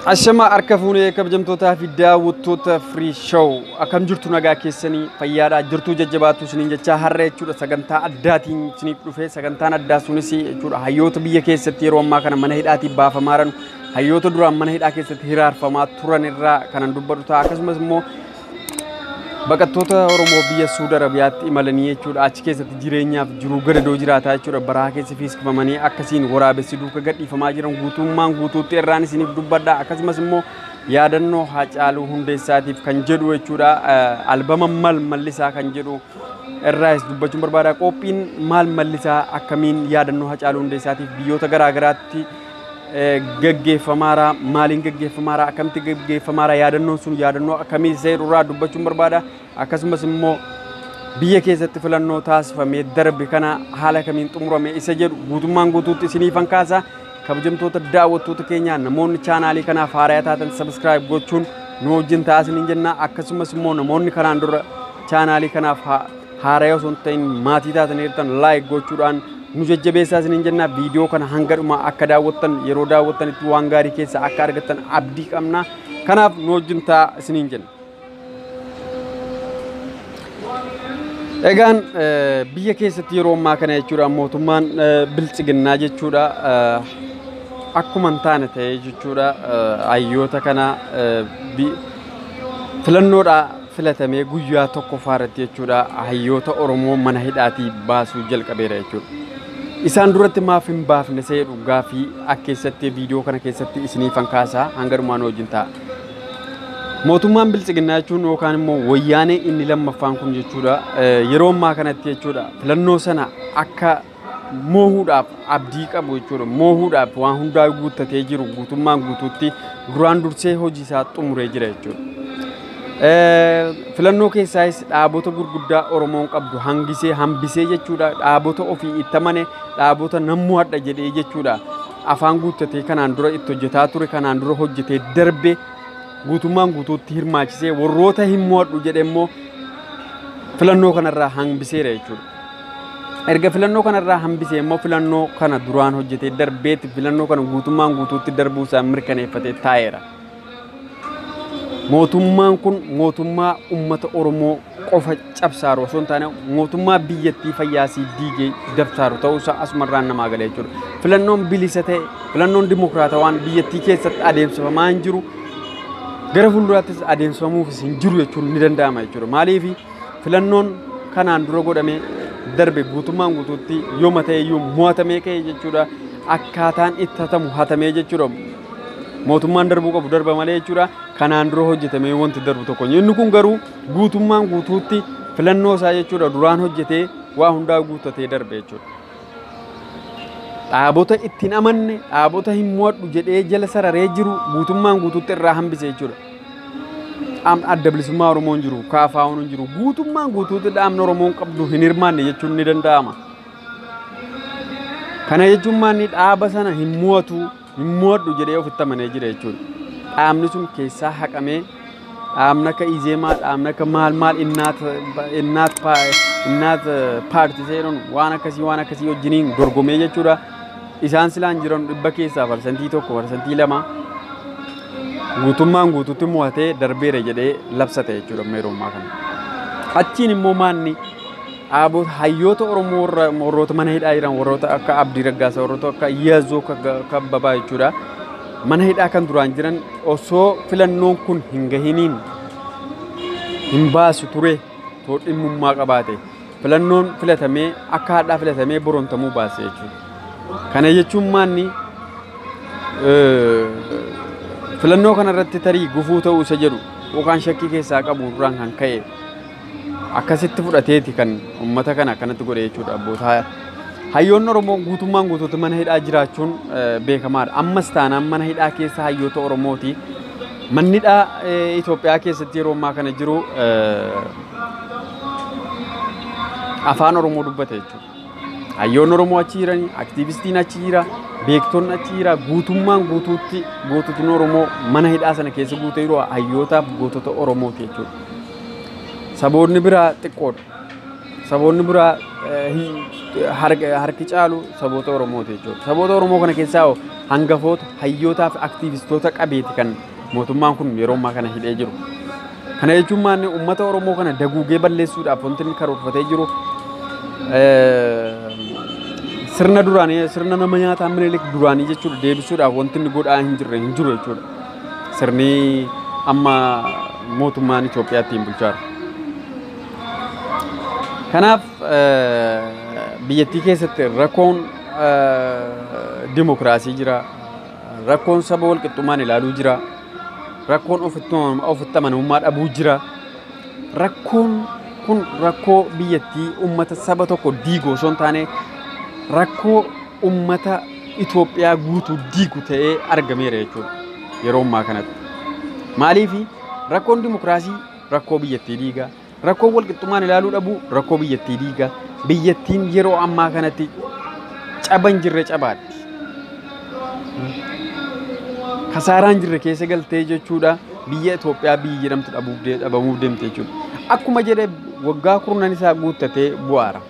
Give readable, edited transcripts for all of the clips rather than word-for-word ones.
Ashama harka fuunee kabajamtootaa fi daawwattoota Free Show akkam jirtu nagaa keessanii fayyaadhaa jirtuu jajjabaatu isiniin jechaa har'a jechuudha sagantaa addaatiin isiniif dhufe. Sagantaan addaa sunis jechuudha hayyoota biyya keessatti yeroo ammaa kana mana hidhaatii baafamaa jiran, hayyoota duraan mana hidhaa keessatti hiraarfamaa turan irraa kanan dubbadhu ta'a. Akkasumas immoo baqattoota Oromoo biyya Suudi Arabiyaatti imalanii jechuudha achi keessatti jireenyaaf jiruu gadadoo jiraataa jechuudha baraa keessa fiiskifamanii akkasiin waraabessi duuka gadhiifamaa jiran guutummaan guutuutti irraan isiniif dubbadha. Akkasumas immoo yaadannoo Haacaaluu Hundeessaatiif kan jedhu jechuudha albama Maal Mallisaa kan jedhu irraas dubbachuun barbaada. Qophiin Maal Mallisaa akkamiin yaadannoo Haacaaluu Hundeessaatiif biyyoota garaa garaatti gaggeeffamaara, maaliin gaggeeffamaara, akkamitti gaggeeffamaara, yaadannoon sun yaadannoo akkamii seerurraa dubbachuun barbaada. Akkasumas immoo biyya keessatti filannoo taasifamee darbe kana haala kamiin xumurame isa jedhu guutummaan guutuutti isiniifan kaasa. Kabajamtoota daawwattoota keenyaa, namoonni chaanaalii kanaaf haaraa taatan subscribe gochuun nu wajjin ta'aa isiniin jenna. Akkasumas immoo namoonni kanaan dura chaanaalii kanaaf haaraa osoo hin ta'in maatii taataniirtan like gochuudhaan nu jajjabeessaa isiniin jenna. Viidiyoo kana hanga dhumaa akka daawwattan, yeroo daawwattanitti waan gaarii keessa akka argattan abdii qabna. Kanaaf nu wajjin ta'aa isiniin jenna. Egaan biyya keessatti yeroo ammaa kana jechuudha mootummaan biltsiginnaa jechuudha akkuma hin taane ta'ee jechuudha hayyoota kana filannoodhaa filatamee guyyaa tokkoffaa irratti jechuudha hayyoota Oromoo mana hidhaatii baasuu jalqabeera jechuudha. Isaan duratti maaf hin baafne seedhu gaafii akka keessatti viidiyoo kana keessatti isiniifan kaasaa hanga dhumaa nu wajjin ta'a. Mootummaan biltsiginnaa jechuun yookaan immoo wayyaanee inni lammaffaan kun jechuudha yeroo ammaa kanatti jechuudha filannoo sana akka moohuudhaaf abdii qabu jechuudha, moohuudhaaf waan hundaa guuttatee jiru guutummaan guutuutti duraan dursee hojii isaa xumuree jira jechuudha. Filannoo keessaayis dhaabota gurguddaa Oromoon qabdu hangisee hambisee jechuudha dhaabota ofii itti amane, dhaabota namuu hadha jedhee jechuudha afaan guuttatee kanaan dura itti hojjetaa ture, kanaan dura hojjetee darbe guutummaan guutuutti hirmaachisee warroota hin mo'adhu jedhe immoo filannoo kanarraa hambiseera jechuudha. Erga filannoo kanarraa hambisee immoo filannoo kana duraan hojjetee darbeetti filannoo kana guutummaan guutuutti darbuu isaa mirkaneeffatee taa'eera. Mootummaan kun mootummaa uummata Oromoo qofa cabsaaru osoo hin taane mootummaa biyyattii fayyaasii diigee dabsaaru ta'uusaa asumarraan namaa gala jechuudha. Filannoon bilisa ta'e, filannoon dimokiraatawaan biyyattii keessatti adeemsifamaa hin jiru, gara fuulduraattis adeemsifamuufis hin jiru jechuun ni danda'ama jechuudha. Maaliif filannoon kanaan dura godhamee darbe guutummaan guutuutti yooma ta'e iyyuu mo'atamee ka'e jechuudha. Akkaataan itti hatamu hatamee jechuudha. Mootummaan darbuu qabu darba malee jechuudha. Kanaan dura hojjetamee wanti darbu tokko. Inni kun garuu guutummaan guutuutti filannoo isaa jechuudha duraan hojjetee waa hundaa guuttatee darbe jechuudha. Dhaabota ittiin amanne, dhaabota hin mo'adhu jedhee jala sararee jiru guutummaan guutuutti irraa hambise jechuudha. Adda bilisummaa Oromoon jiru, KFO'n hin jiru, guutummaan guutuutti dhaabni Oromoon qabdu hin hirmaanne jechuun ni danda'ama. Kana jechuun maanni dhaaba sana hin mo'atu, hin mo'adhu jedhee ofitti amanee jira jechuudha. Dhaabni sun keessaa haqamee dhaabni akka Izeemaa, dhaabni akka maal maal innaat paartii seeruun waan akkasii wajjiniin dorgomee jechuudha. Isaan silaan jiran dhibba keessaa 1% 2% guutummaan guutuutti mo'atee darbeera jedhee labsate jechuudha yeroo ammaa kana. Achiin immoo maanni dhaabota hayyoota Oromoo warroota mana hidhaa jiran, warroota akka Abdii Raggaasaa, warroota akka Yaazoo Kabbabaa jechuudha. Mana hidhaa kan duraan jiran osoo filannoon kun hin gahiniin hin baasu ture too dhimmummaa qabaate. Filannoon filatamee akka hadhaa filatamee borontamuu baase jechuudha. Kana jechuun maanni filannoo kanarratti tarii gufuu ta'uu isa jedhu yookaan shakkii keessaa qabu duraan kan ka'e akkasitti fudhateeti kan uummata kana akkanatti godhe jechuudha abboota. Hayyoonni Oromoo guutummaan guutuutti mana hidhaa jiraachuun beekamaadha. Ammas taanaan mana hidhaa keessa hayyoota Oromooti. Manni hidhaa Itoophiyaa keessatti yeroo ammaa kana jiru afaan Oromoo dubbata jechuudha. Hayyoonni Oromoo achi jirani, aktiivistiin achi jira, beektonni achi jira, guutummaan guutuutti goototni Oromoo mana hidhaa sana keessa guutee jiru hayyootaaf gootota Oromooti jechuudha. Saboonni biraa xiqqoodha. Saboonni biraa harki caalu saboota Oromooti jechuudha. Saboota Oromoo kana keessaa hangafoota, hayyootaa fi aktiivistoota qabeeti kan mootummaan kun yeroo ammaa kana hidhee jiru. Kana jechuun maanni uummata Oromoo kana daguugee balleessuudhaaf wanti inni karoorfatee jiru sirna duraanii, sirna nama nyaataa Minilik duraanii jechuudha deebisuudhaaf wanti inni godhaa hin jirre hin jiru jechuudha. Sirni amma mootummaan Itoophiyaa ittiin bulchaa jiru. Kanaaf biyyattii keessatti rakkoon dimokiraasii jira, rakkoon saba walqixxummaan ilaaluu jira, rakkoon ofitti amanamummaa dhabuu jira. Rakkoon kun rakkoo biyyattii uummata saba tokko diigu osoo hin taane rakkoo uummata Itoophiyaa guutuu diigu ta'ee argameera jechuudha yeroo ammaa kanatti. Maaliif rakkoon dimokiraasii rakkoo biyyattii diiga, rakkoon walqixxummaan ilaaluu dhabuu rakkoo biyyattii diiga. Biyyattiin yeroo ammaa kanatti caba hin jirre cabaatti. Kasaaraan jirre keessa galtee jechuudha biyya Itoophiyaa biyyi jedhamtu dhabamuuf deemte jechuudha. Akkuma jedhe waggaa kurnan isaa guuttatee bu'aara.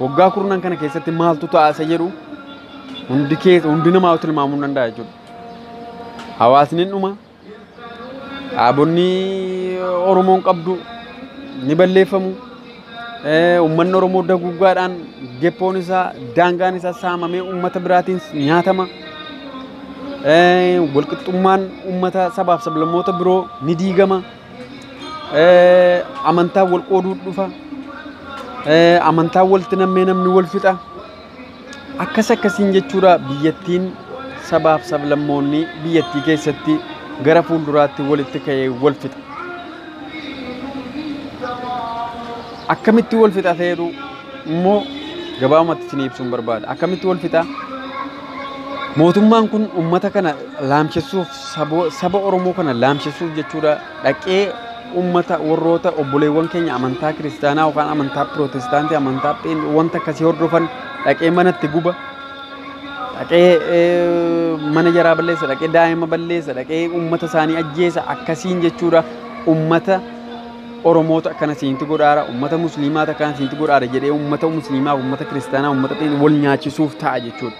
Waggaa kurnan kana keessatti maaltu ta'a isa jedhu hundi keessa hundi namaa tilmaamuu hin danda'a jechuudha. Hawaasni dhuma, dhaabonni Oromoon qabdu ni balleeffamu. Uummanni Oromoo daguuggaadhaan geppoon isaa daangaan isaa saamamee uummata biraatiin nyaatama. Walqixxummaan uummata sabaaf sablammoota biroo ni diigama. Amantaan wal qooduu dhufa. Amantaan walitti nammee namni wal fixa. Akkas akkasiin jechuudha biyyattiin sabaaf sablammoonni biyyattii keessatti gara fuulduraatti walitti ka'ee wal fixa. Akkamitti wal fixa ta'edhu immoo gabaabumatti isin ibsuun barbaada. Akkamitti wal fixa? Mootummaan kun uummata kana laamsessuuf saba Oromoo kana laamsessuuf jechuudha dhaqee uummata warroota obboleewwan keenya amantaa kiristaanaa yookaan amantaa pirootestaantii amantaa wanta akkasii hordofan dhaqee manatti guba, dhaqee mana jaraa balleessa, dhaqee daa'ima balleessa, dhaqee uummata isaanii ajjeesa. Akkasiin jechuudha uummata Oromoota akkana siinti godhaara, uummata Musliimaata akkana siinti godhaara jedhee uummata Musliimaa, uummata kiristaanaa, uummata wal nyaachisuuf ta'a jechuudha.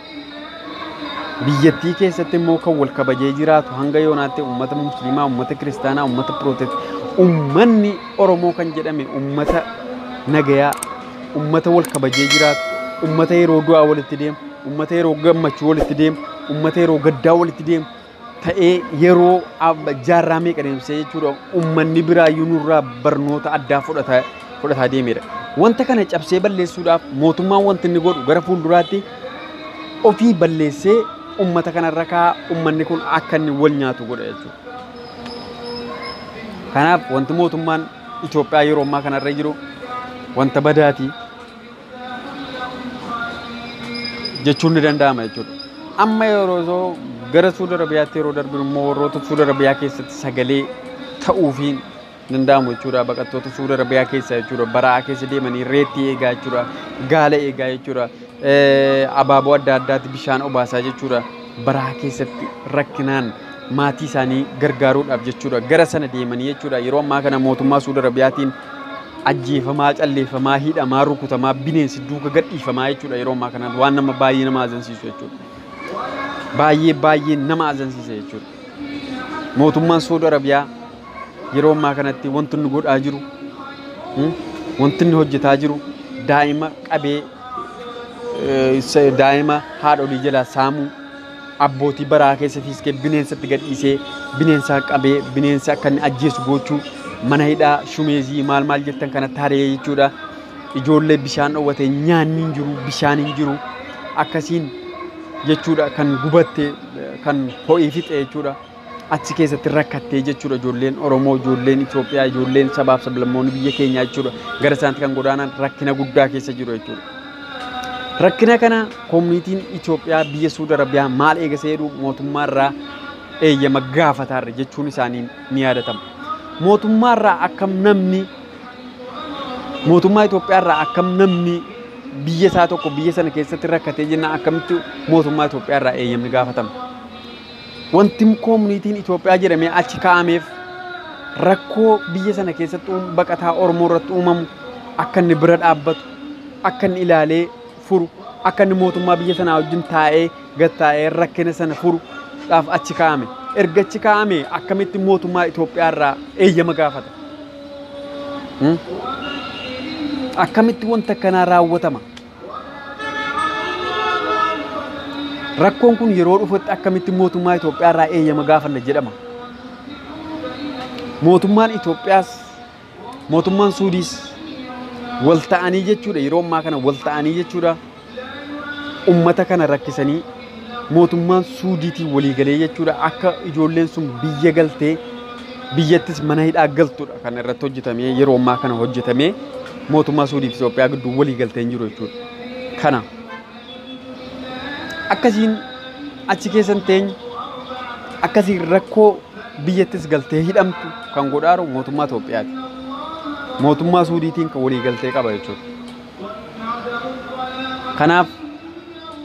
Biyyattii keessatti immoo kan wal kabajee jiraatu hanga yoonaatti uummata Musliimaa, uummata kiristaanaa, uummata pirootestaantii, uummanni Oromoo kan jedhame uummata nagayaa, uummata wal kabajee jiraatu, uummata yeroo du'aa walitti deemu, uummata yeroo gammachuu walitti deemu, uummata yeroo gaddaa walitti deemu ta'ee yeroo jaarraa meeqa deemsee jechuudha uummanni biraayyuu nurraa barnoota addaa fudhataa deemedha. Wanta kana cabsee balleessuudhaaf mootummaan wanti inni godhu gara fuulduraatti ofii balleessee uummata kanarra kaa'aa uummanni kun akka inni wal nyaatu godha jechuudha. Kanaaf wanti mootummaan Itoophiyaa yeroo ammaa kanarra jiru wanta badaati jechuun ni danda'ama jechuudha. Amma yeroo osoo gara Suudi Arabiyaatti yeroo darbinu immoo warroota Suudi Arabiyaa keessatti sagalee ta'uufiin danda'amu jechuudha. Baqattoota Suudi Arabiyaa keessa jechuudha. Baraa keessa deemanii reettii eegaa jechuudha. Gaala eegaa jechuudha. Abaaboo adda addaatti bishaan obaasaa jechuudha. Baraa keessatti rakkinaan maatii isaanii gargaaruudhaaf jechuudha. Gara sana deemanii jechuudha. Yeroo ammaa kana mootummaa Suudi Arabiyaatiin ajjeefamaa, calleeffamaa, hidhamaa, rukutamaa, bineensi duuka gadhiifamaa jechuudha. Yeroo ammaa kana waan nama baay'ee nama azansiisu jechuudha. Baay'ee baay'ee nama azansiisa jechuudha. Mootummaan Suudi Arabiyaa yeroo ammaa kanatti wanti inni godhaa jiru, wanti inni hojjetaa jiru daa'ima qabee daa'ima haadholii jalaa saamuu, abbootii baraa keessa fiiskee bineensatti gadhiisee bineensa qabee bineensa akka inni ajjeesu gochuu, mana hidhaa shumeezii maal maal jettan kanatti haree jechuudha. Ijoollee bishaan dhoowwatee nyaanni hin jiru, bishaan hin jiru, akkasiin jechuudha kan gubatte kan ho'ii fixe jechuudha. Achi keessatti rakkattee jechuudha ijoolleen Oromoo, ijoolleen Itoophiyaa, ijoolleen sabaaf sablammoonni biyya keenyaa jechuudha. Gara isaanitti kan godaanan rakkina guddaa keessa jiru jechuudha. Rakkina kana koomunitiin Itoophiyaa biyya Suudi Arabiyaa maal eega seedhu mootummaa irraa eeyyama gaafataarra jechuun isaanii ni yaadatama. Mootummaa irraa akkam namni mootummaa Itoophiyaa irraa akkam namni biyya isaa tokko biyya sana keessatti rakkatee jennaan akkamitti mootummaa Itoophiyaa irraa eeyyamni gaafatama. Wanti koomunitiin Itoophiyaa jedhamee achi kaa'ameef rakkoo biyya sana keessatti baqataa Oromoo irratti uumamu akka inni bira dhaabbatu, akka inni ilaalee furu, akka inni mootummaa biyya sanaa wajjin taa'ee gad taa'ee rakkina sana furuudhaaf achi kaa'ame. Erga achi kaa'ame akkamitti mootummaa Itoophiyaa irraa eeyyama gaafata? Akkamitti wanta akkanaa raawwatama? Rakkoon kun yeroo dhufutti akkamitti mootummaa Itoophiyaa irraa eeyyama gaafanna jedhama? Mootummaan Itoophiyaas mootummaan Suudiis wal ta'anii jechuudha, yeroo ammaa kana wal ta'anii jechuudha, ummata kana rakkisanii mootummaan Suudiitiin walii galee jechuudha akka ijoolleen sun biyya galtee biyyattis mana hidhaa galtudha kan irratti hojjetamee, yeroo ammaa kana hojjetamee mootummaa Suudii fi Itoophiyaa gidduu walii galtee hin jiru jechuudha. Kana akkasiin achi keessan teenye akkasiin rakkoo biyyattis galtee hidhamtu kan godhaaru mootummaa Itoophiyaati. Mootummaa Suudiitiin kan walii galtee qaba jechuudha. Kanaaf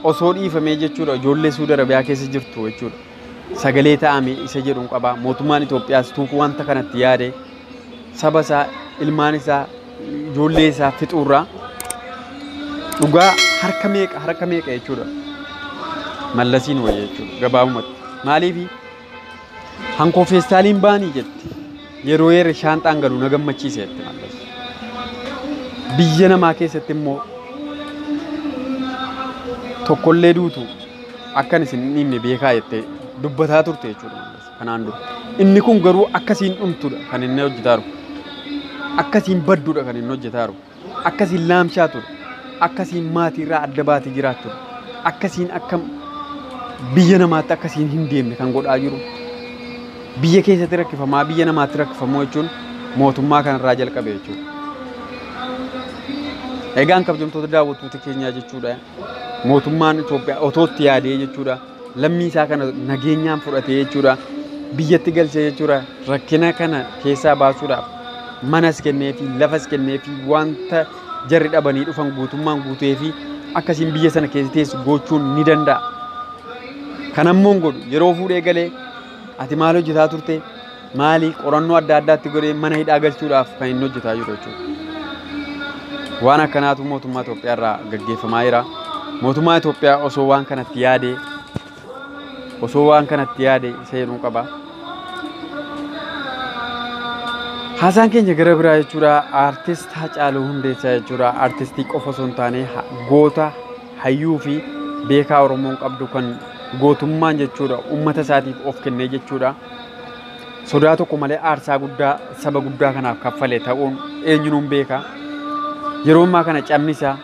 osoo dhiifamee jechuudha ijoollee Suudi Arabiyaa keessa jirtu jechuudha. Sagalee ta'ame isa jedhuun qaba. Mootummaan Itoophiyaas tuuku wanta kanatti yaade saba isaa, ilmaan isaa, ijoollee isaa fixuurraa dhugaa harka meeqa jechuudha. Mallasiin wayya jechuudha gabaabumatti. Maaliifi hankoo feestaaliin baanii jetti. Yeroo yeere shaanxaan galu na gammachiise jette Mallas. Biyya namaa keessatti immoo tokkollee duutu akkan isin hin dhiibne beekaa jettee dubbataa turte jechuudha Mallas kanaan dura. Inni kun garuu akkasiin dhumtudha kan inni hojjetaaru. Akkasiin badduudha kan inni hojjetaaru. Akkasiin laamshaatudha. Akkasiin maatiirraa adda baatee jiraattudha. Akkasiin akka biyya namaatti akkasiin hin deemne kan godhaa jiru. Biyya keessatti rakkifamaa biyya namaatti rakkifamuu jechuun mootummaa kanarraa jalqabe jechuudha. Egaan kabajamtoota daawwattoota keenyaa jechuudha. Mootummaan Itoophiyaa otoo itti yaadee jechuudha. Lammii isaa kana nageenyaan fudhatee jechuudha. Biyyatti galchee jechuudha. Rakkina kana keessaa baasuudhaaf manas kenneefi lafas kenneefi wanta jarri dhabanii dhufan guutummaan guuteefi akkasiin biyya sana keessa teessu gochuun ni danda'a. Kanammoo hin godhu yeroo fuudhee galee ati maal hojjetaa turte maali qorannoo adda addaatti godhee mana hidhaa galchuudhaaf kan inni hojjetaa jiru jechuudha. Waan akkanaatu mootummaa Itoophiyaa irraa gaggeeffamaa jira. Mootummaa Itoophiyaa osoo waan kanatti yaadee isa jedhuun qaba. Haasaan keenya gara biraa jechuudha. Aartist Haacaaluu Hundeessaa jechuudha. Aartistii qofa osoo hin taane goota hayyuu fi beekaa Oromoon qabdu kan gootummaan jechuudha uummata isaatiif of kennee jechuudha. Sodaa tokko malee aarsaa guddaa saba guddaa kanaaf kaffale ta'uun eenyuun beeka. Yeroo ammaa kana cabni isaa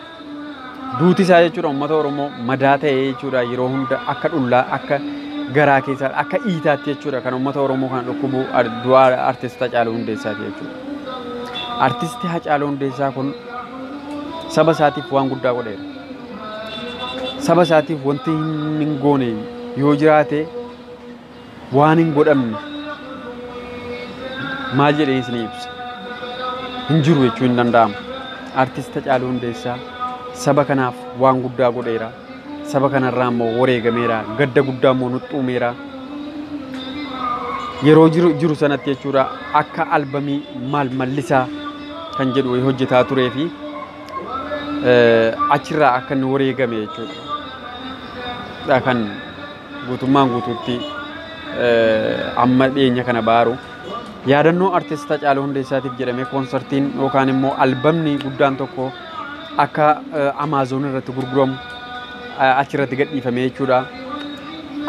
duuti isaa jechuudha uummata Oromoo madaa ta'ee jechuudha yeroo hunda akka dhullaa akka garaa keessaa akka iitaatti jechuudha kan uummata Oromoo kana dhukkubu du'aa Aartist Haacaaluu Hundeessaati jechuudha. Aartisti Haacaaluu Hundeessaa kun saba isaatiif waan guddaa godheera. Saba isaatiif wanti hin goone yoo jiraate waan hin godhamne maal jedhee isinii ibsa. Hin jiru jechuun hin danda'amu. Aartist Haacaaluu Hundeessaa saba kanaaf waan guddaa godheera. Saba kanarraa immoo wareegameera. Gadda guddaa immoo nutti uumeera. Yeroo jiru sanatti jechuudha akka albamii maal mallisaa kan jedhu hojjetaa turee fi achirraa akka inni wareegame jechuudha. Kan guutummaan guutuutti amma dhiyeenya kana baaru. Yaadannoo Aartist Haacaaluu Hundeessaatiif jedhamee koonsartiin yookaan immoo albamni guddaan tokko akka Amaazon irratti gurguramu achirratti gadhiifame jechuudha.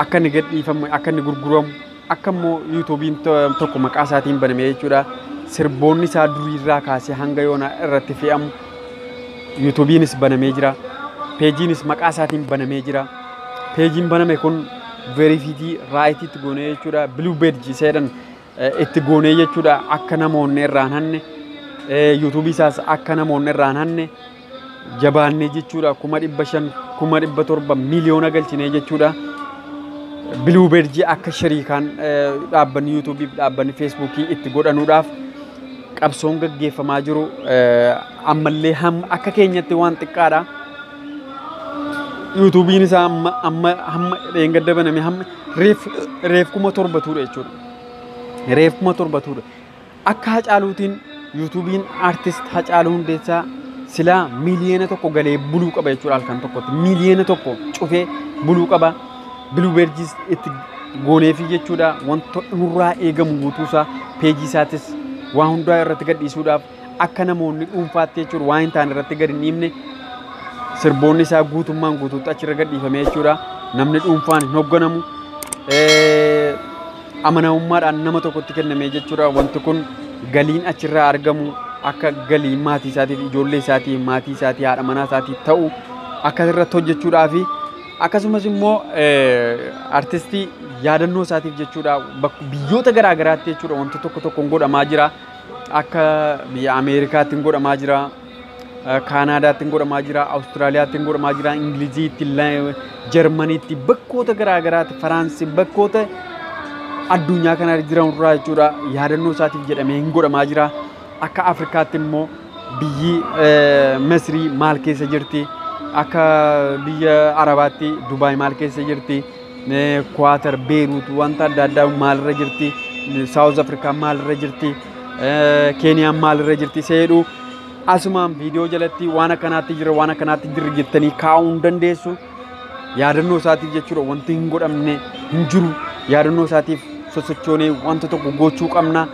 Akka inni gadhiifamu, akka inni gurguramu, akka immoo yuutuubiin tokko maqaa isaatiin baname jechuudha. Sirboonni isaa duriirraa kaasee hanga yoonaa irratti fe'amu yuutuubiinis banamee jira. Peejiinis maqaa isaatiin banamee jira. Peejiin baname kun verifiitii raayitiitti goonee jechuudha. Biluu beedji seedhan itti goonee jechuudha. Akka namoonni irraan hanne yuutuubii isaas akka namoonni irraan hanne jabaannee jechuudha. 500,000 700,000 miliyoona galchinee jechuudha. Biluu beedji akka shariikaan dhaabbanni yuutuubii fi dhaabbanni feesbuukii itti godhanuudhaaf qabsoon gaggeeffamaa jiru ammallee akka keenyatti waan xiqqaadha. Yuutuubiin isaa amma dheengadda baname hamma reef 7,000 jechuudha. Reef 7,000. Akka Haacaaluutiin Yuutuubiin artist Hacaaluu Hundeessaa silaa 1 miiliyoona galee buluu qaba jechuudha halkan tokkotti. 1 miiliyoona cufee buluu qaba. Blue badge-is itti gooneefi jechuudha. Wanta nurraa eegamu guutuusaa peejii isaatis waa hundaa irratti gadhiisuudhaaf akka namoonni dhuunfaatti jechuudha waan hin taane irratti gadi hin dhiibne sirboonni isaa guutummaan guutuutti achirra gadhiifame jechuudha. Namni dhuunfaan hin hoogganamu. Amanamummaadhaan nama tokkotti kenname jechuudha. Wanti kun galiin achirraa argamu akka galii maatii isaatiif, ijoollee isaatii, maatii isaatii, haadha manaa isaatii ta'u akka irratti hojjechuudhaa fi akkasumas immoo artistii yaadannoo isaatiif jechuudha biyyoota garaa garaatti jechuudha wanti tokko tokko godhamaa jira. Akka biyya Ameerikaatti godhamaa jira. Kaanaadaatti godhamaa jira, Awustiraaliyaatti godhamaa jira, Ingiliziitti, Jarmaniitti, bakkoota garaa garaatti, Faransi, bakkoota addunyaa kana jiran irraa jechuudha yaadannoo isaatiif jedhamee hin godhamaa jira. Akka Afrikaatti immoo biyyi Misrii maal keessa jirti? Akka biyya Arabaatti Dubaay maal keessa jirti? Kuwaatar, Beeruut wanta adda addaa maalirra jirti? Saawuz Afrikaa maalirra jirti? Keeniyaan maalirra jirti? Seedhu asumaan viidiyoo jalatti waan akkanaatti jira, waan akkanaatti jira jettanii kaa'uu hin dandeessu. Yaadannoo isaatiif jechuudha wanti hin godhamne hin jiru. Yaadannoo isaatiif sosochoonee wanta tokko gochuu qabna.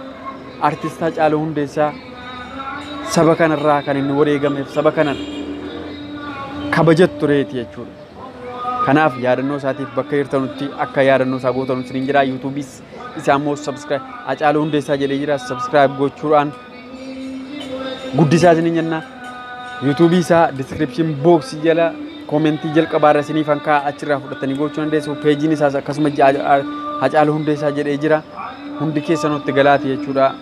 Artist Hacaaluu Hundeessaa saba kanarraa kan inni wareegameef saba kana kabajatu tureeti jechuudha. Kanaaf yaadannoo isaatiif bakka jirtanutti akka yaadannoo isaa gootanu isiniin jira. Yuutuubiis isaa immoo subscribe Hacaaluu Hundeessaa jedhee jira. Subscribe gochuudhaan guddisaa isiniin jenna. Yuutuubii isaa description box jala koomentii jalqabaa irra isiniif hankaa achirraa fudhatanii gochuu dandeessu. Peejiin isaas akkasuma Hacaaluu Hundeessaa jedhee jira. Hundi keessanutti galaati jechuudha.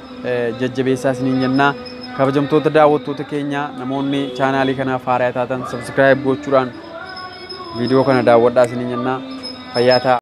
Jajjabeessaa isiniin jenna. Kabajamtoota daawwattoota keenya, namoonni chaanaalii kanaaf haaraa taatan subscribe gochuudhaan viidiyoo kana daawwadhaa isiniin jenna. Fayyaa ta'a.